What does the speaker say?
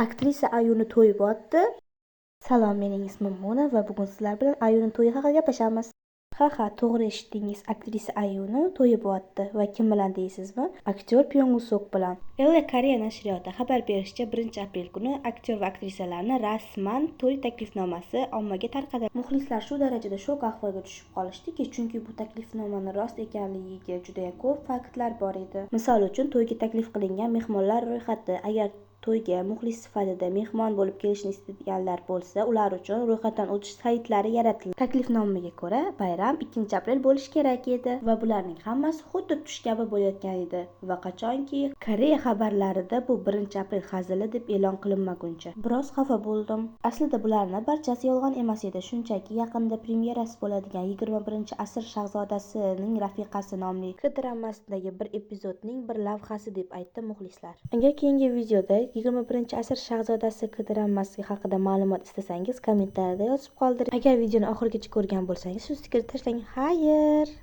Aktrisa Ayuni to'yi bo'lyapti. Salom, mening ismim Mona va bugun sizlar bilan Ayuni to'yi haqida gaplashamiz. Ha, to'g'ri eshitdingiz. Aktrisa Ayuni to'yi bo'lyapti va kim bilan deysizmi? Aktyor Pyong Sok bilan. Elle Korea nashriyoti xabar berishicha, 1-aprel kuni aktyor va aktrisalarni rasman to'y taklifnomasi ommaga tarqatildi. Muxlislar shu darajada shok ahvolga tushib qolishdiki, chunki bu taklifnomani rost ekanligiga juda ko'p faktlar bor edi. Misol uchun, to'yga taklif qilingan mehmonlar ro'yxati. Agar to'yga muxlis sifatida mehmon bo'lib kelishni istaydiganlar bo'lsa, ular uchun ro'yxatdan o'tish saytlari yaratilgan. Taklifnomaga ko'ra, bayram 2-aprel bo'lishi kerak edi va bularning hammasi xuddi tush kabi bo'layotgan edi va qachonki Koreya xabarlarida bu 1-aprel hazili deb e'lon qilinmaguncha. Biroz xafa bo'ldim. Aslida bularni barchasi yolg'on emas edi, shunchaki yaqinda premyerasi bo'ladigan 21-asr shahzodasining rafiqasi nomli K-dramasidagi bir epizodning bir lavhasi deb aytdi muxlislar. Agar keyingi videoda 21-asr shahzodasi K-dramasi haqida ma'lumot istasangiz, kommentariyada yozib qoldiring. Agar videoni oxirigacha ko'rgan bo'lsangiz, shu fikrni tashlang. Xayr!